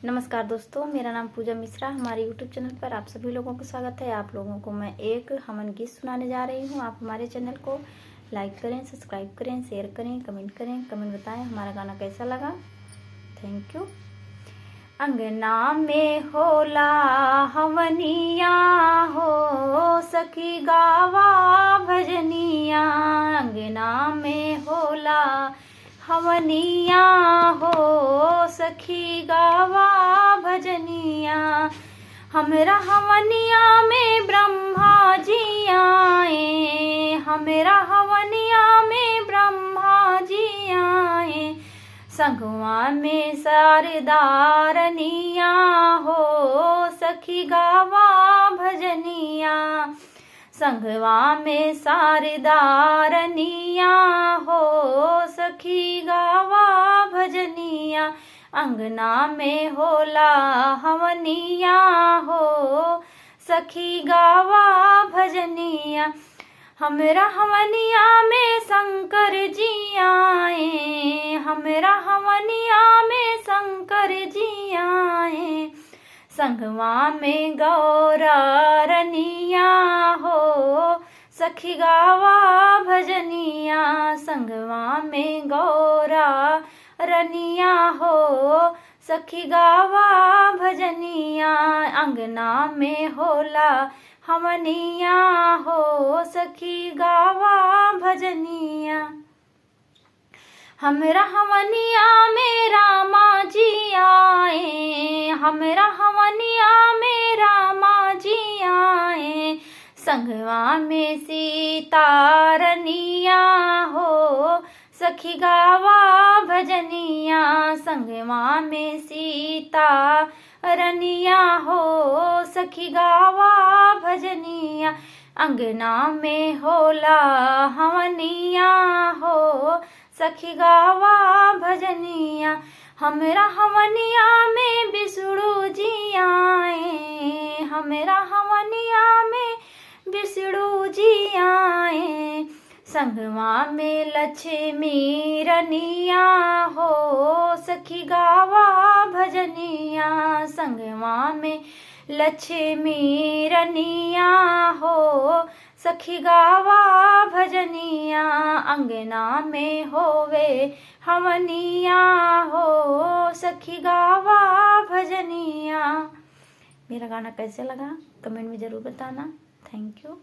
नमस्कार दोस्तों, मेरा नाम पूजा मिश्रा। हमारे यूट्यूब चैनल पर आप सभी लोगों का स्वागत है। आप लोगों को मैं एक हवन गीत सुनाने जा रही हूँ। आप हमारे चैनल को लाइक करें, सब्सक्राइब करें, शेयर करें, कमेंट करें। कमेंट बताएं हमारा गाना कैसा लगा। Thank you. अंगना में होला हवनिया हो सखी गावा भजनिया। अंगना में होला हवनिया हो सखी गावा भजनिया। हमरा हवनिया में ब्रह्मा जी आए, हमरा हवनिया में ब्रह्मा जी आए। संगवा में शारदारनिया हो सखी गावा भजनिया। संगवा में शारदारनिया हो सखी गावा भजनिया। अंगना में होला हवनिया हो सखी गावा भजनिया। हमरा हवनिया में शंकर जी आए, हमरा हवनिया में शंकर जी आए। संगवा में गौरारनिया हो सखी गावा भजनिया। संगवा में गौरा रनिया हो सखी गावा भजनिया। अंगना में होला हवनिया हो सखी गावा भजनिया। हमरा हवनिया में रामा जी आए, हमरा हवनिया में रामा जी आए। संगवा में सीतारनिया हो सखी गावा भजनिया। संगवा में सीता रनिया हो सखी गावा भजनिया। अंगना में होला हवनिया हो सखी गावा भजनिया। हमरा हवनिया में विष्णु जी आए, हमरा हवनिया में विष्णु जी आए। संगवा में लक्ष्मी रनिया हो सखी गावा भजनिया। संगवा में लक्ष्मी रनिया हो सखी गावा भजनिया। अंगना में होवे हवनिया हो सखी गावा भजनिया। मेरा गाना कैसे लगा कमेंट में ज़रूर बताना। Thank you.